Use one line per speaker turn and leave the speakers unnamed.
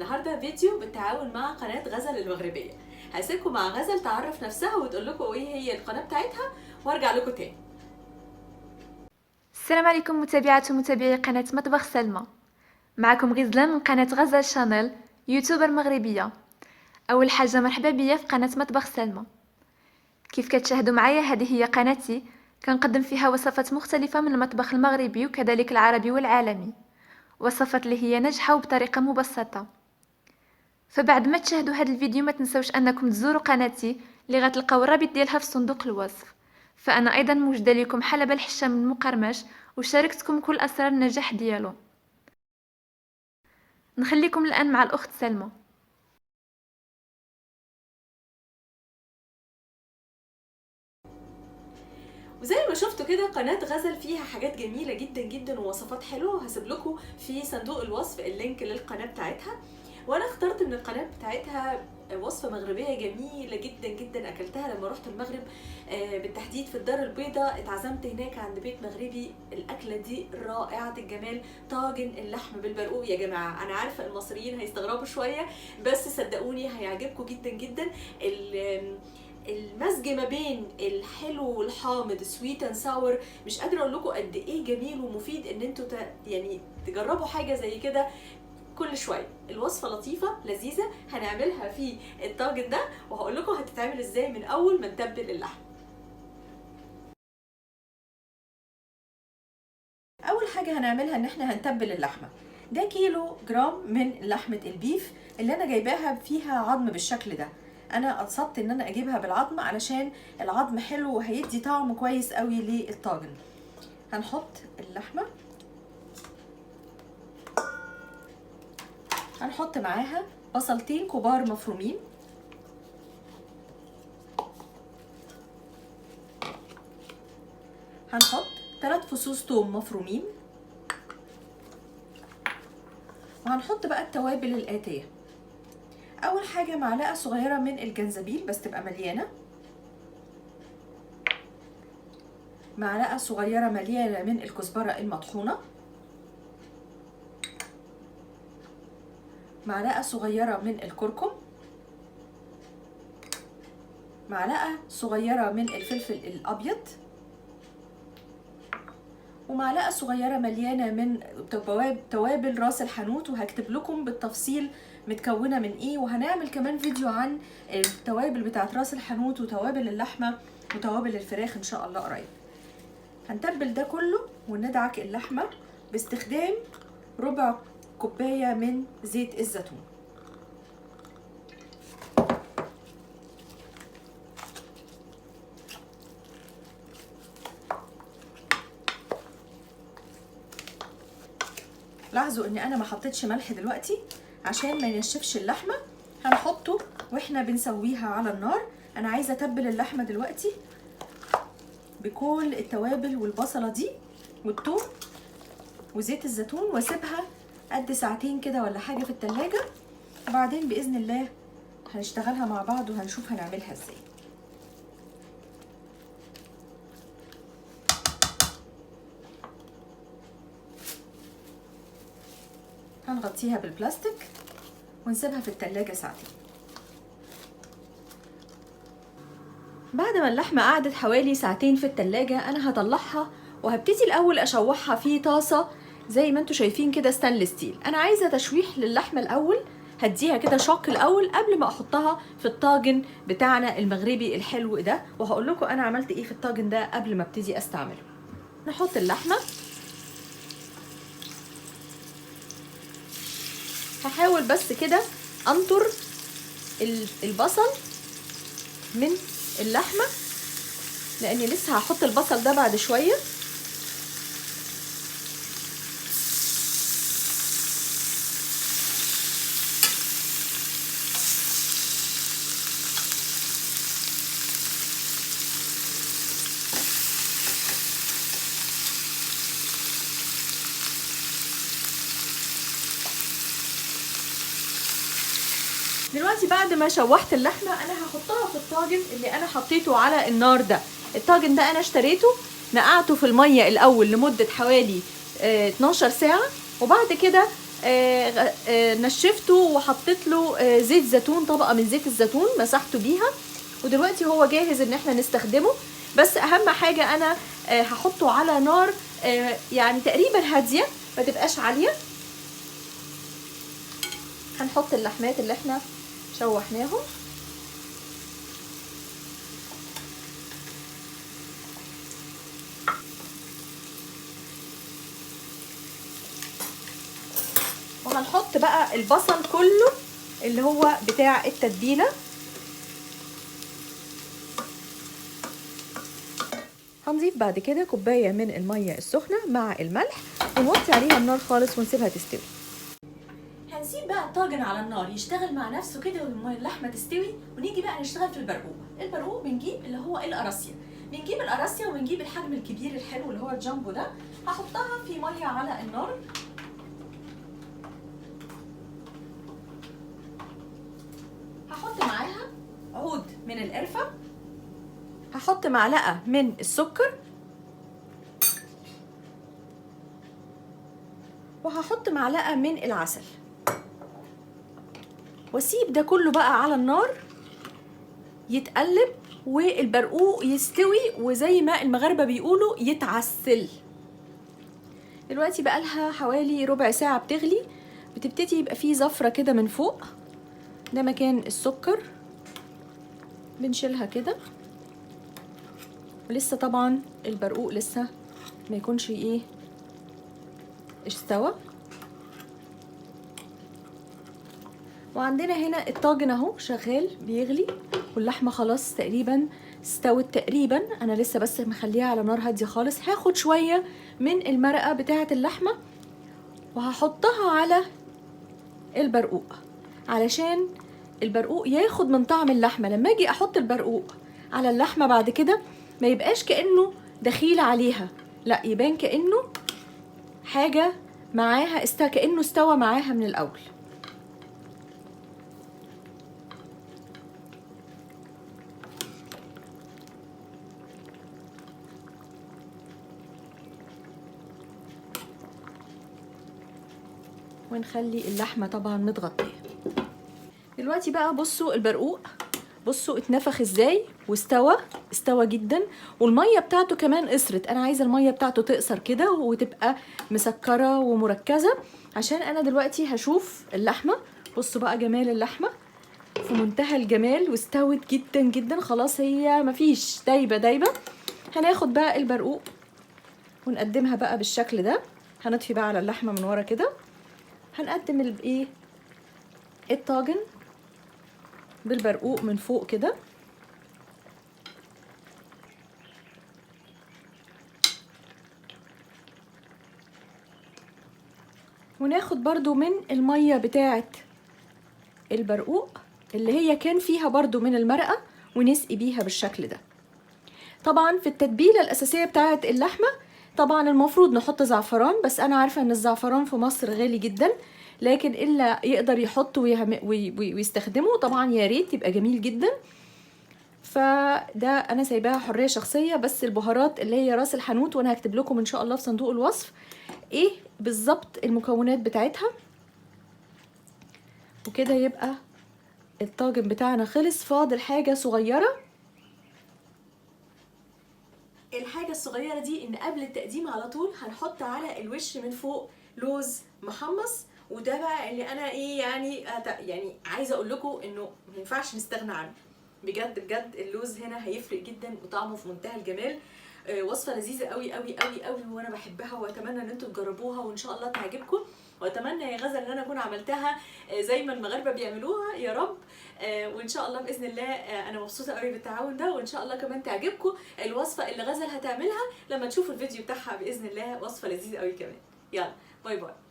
النهارده فيديو بالتعاون مع قناة غزل المغربية. هسيبكم مع غزل تعرف نفسها وتقول لكم ايه هي القناة بتاعتها وارجع لكم تاني.
السلام عليكم متابعات ومتابعي قناة مطبخ سلمى، معكم غزلان من قناة غزل channel، يوتيوبر مغربية. أول حاجة مرحبا بيا في قناة مطبخ سلمى. كيف كتشاهدوا معايا هذه هي قناتي، كنقدم فيها وصفات مختلفة من المطبخ المغربي وكذلك العربي والعالمي، وصفات اللي هي ناجحة وبطريقة مبسطة. فبعد ما تشاهدوا هذا الفيديو ما تنسوش أنكم تزوروا قناتي اللي غتلقاو الرابط ديالها في صندوق الوصف. فأنا أيضا موجدة لكم حلبة الحشام المقرمش وشاركتكم كل أسرار النجاح ديالو. نخليكم الآن مع الأخت سلمى.
وزي ما شفتوا كده قناة غزل فيها حاجات جميلة جدا جدا ووصفات حلوة، وهسيب لكم في صندوق الوصف ال link للقناة بتاعتها. وانا اخترت من القناة بتاعتها وصفة مغربية جميلة جدا جدا اكلتها لما رحت المغرب، بالتحديد في الدار البيضاء. اتعزمت هناك عند بيت مغربي، الاكلة دي رائعة الجمال، طاجن اللحم بالبرقوق. يا جماعة انا عارفة المصريين هيستغربوا شوية بس صدقوني هيعجبكم جدا جدا. المزج ما بين الحلو والحامض، sweet and sour، مش قادرة اقول لكم قد ايه جميل ومفيد ان انتوا يعني تجربوا حاجة زي كده كل شوية. الوصفة لطيفة لذيذة، هنعملها في الطاجن ده وهقول لكم هتتعمل ازاي من اول ما نتبل اللحم. اول حاجة هنعملها ان احنا هنتبل اللحمة. ده كيلو جرام من لحمه البيف اللي انا جايباها فيها عظم بالشكل ده. انا قصدت ان انا اجيبها بالعظم علشان العظم حلو وهيدي طعم كويس قوي للطاجن. هنحط اللحمة، هنحط معاها بصلتين كبار مفرومين، هنحط 3 فصوص توم مفرومين، وهنحط بقى التوابل الآتية. أول حاجة معلقة صغيرة من الجنزبيل بس تبقى مليانة، معلقة صغيرة مليانة من الكزبرة المطحونة، معلقة صغيرة من الكركم، معلقة صغيرة من الفلفل الأبيض، ومعلقة صغيرة مليانة من توابل راس الحانوت. وهكتب لكم بالتفصيل متكونة من ايه، وهنعمل كمان فيديو عن التوابل بتاعت راس الحانوت وتوابل اللحمة وتوابل الفراخ ان شاء الله قريب. هنتبل ده كله وندعك اللحمة باستخدام ربع كوباية من زيت الزيتون. لاحظوا ان انا ما حطيتش ملح دلوقتي عشان ما ينشفش اللحمة، هنحطه واحنا بنسويها على النار. انا عايزه اتبل اللحمة دلوقتي بكل التوابل والبصله دي والثوم وزيت الزيتون، واسيبها قد ساعتين كده ولا حاجة في التلاجة، وبعدين باذن الله هنشتغلها مع بعض وهنشوف هنعملها ازاي. هنغطيها بالبلاستيك ونسيبها في التلاجة ساعتين. بعد ما اللحمة قعدت حوالي ساعتين في التلاجة انا هطلعها وهبتدي الاول اشوحها في طاسة زي ما انتوا شايفين كده stainless steel. انا عايزة تشويح للحمة الاول، هديها كده shock الاول قبل ما احطها في الطاجن بتاعنا المغربي الحلو ده، وهقول لكم انا عملت ايه في الطاجن ده قبل ما ابتدي استعمله. نحط اللحمة، هحاول بس كده انطر البصل من اللحمة لاني لسه هحط البصل ده بعد شوية. دلوقتي بعد ما شوحت اللحمة انا هحطها في الطاجن اللي انا حطيته على النار ده. الطاجن ده انا اشتريته، نقعته في المية الاول لمدة حوالي 12 ساعة، وبعد كده نشفته وحطيت له زيت زيتون، طبقه من زيت الزيتون مسحته بيها، ودلوقتي هو جاهز ان احنا نستخدمه. بس اهم حاجة انا هحطه على نار يعني تقريبا هادية، ما تبقاش عالية. هنحط اللحمات اللي احنا شوحناهم. وهنحط بقى البصل كله اللي هو بتاع التتبيله. هنضيف بعد كده كوباية من المية السخنة مع الملح، ونوطي عليها النار خالص ونسيبها تستوي. هنسيب بقى الطاجن على النار يشتغل مع نفسه كده واللحمة تستوي، ونيجي بقى نشتغل في البرقوق. البرقوق بنجيب اللي هو القراصيه، بنجيب القراصيه ونجيب الحجم الكبير الحلو اللي هو الجامبو ده. هحطها في مية على النار. هحط معاها عود من القرفه، هحط معلقه من السكر، وهحط معلقه من العسل، واسيب ده كله بقى على النار يتقلب والبرقوق يستوي، وزي ما المغاربة بيقولوا يتعسل. دلوقتي بقى لها حوالي ربع ساعة بتغلي، بتبتدي يبقى فيه زفره كده من فوق، ده مكان السكر، بنشيلها كده. ولسه طبعا البرقوق لسه ما يكونش ايه استوى. وعندنا هنا الطاجن اهو شغال بيغلي، واللحمة خلاص تقريبا استوت تقريبا، انا لسه بس مخليها على نار هادية خالص. هاخد شوية من المرقه بتاعه اللحمة وهحطها على البرقوق علشان البرقوق ياخد من طعم اللحمة. لما اجي احط البرقوق على اللحمة بعد كده ما يبقاش كانه دخيل عليها، لا يبان كانه حاجة معاها، كانه استوى معاها من الاول. ونخلي اللحمة طبعا متغطيه. دلوقتي بقى بصوا البرقوق، بصوا اتنفخ ازاي واستوى، استوى جدا، والمية بتاعته كمان قصرت. انا عايزه المية بتاعته تقصر كده وتبقى مسكره ومركزه، عشان انا دلوقتي هشوف اللحمة. بصوا بقى جمال اللحمة في منتهى الجمال، واستوت جدا جدا، خلاص هي مفيش دايبه دايبه. هناخد بقى البرقوق ونقدمها بقى بالشكل ده. هنطفي بقى على اللحمة من ورا كده. هنقدم الايه الطاجن بالبرقوق من فوق كده. وناخد برضو من المية بتاعة البرقوق اللي هي كان فيها برضو من المرقة، ونسقي بيها بالشكل ده. طبعا في التتبيلة الأساسية بتاعة اللحمة طبعا المفروض نحط زعفران، بس أنا عارفة إن الزعفران في مصر غالي جدا، لكن إلا يقدر يحطه ويستخدمه طبعا يا ريت، يبقى جميل جدا. فده أنا سايباها حرية شخصية، بس البهارات اللي هي راس الحانوت، وأنا هكتب لكم إن شاء الله في صندوق الوصف إيه بالظبط المكونات بتاعتها. وكده يبقى الطاجن بتاعنا خلص. فاضل حاجة صغيرة، الحاجة الصغيرة دي إن قبل التقديم على طول هنحط على الوش من فوق لوز محمص. وده بقى اللي أنا إيه يعني عايزة أقول لكم إنه ما ينفعش نستغنى عنه بجد بجد. اللوز هنا هيفرق جدا وطعمه في منتهى الجمال. وصفة لذيذة قوي قوي قوي قوي، وأنا بحبها وأتمنى إن انتوا تجربوها وإن شاء الله تعجبكم. وأتمنى يا غزل إن أنا أكون عملتها زي ما المغاربة بيعملوها يا رب. وإن شاء الله بإذن الله أنا مبسوطة قوي بالتعاون ده، وإن شاء الله كمان تعجبكم الوصفة اللي غزل هتعملها لما تشوفوا الفيديو بتاعها بإذن الله. وصفة لذيذة قوي كمان. يلا bye bye.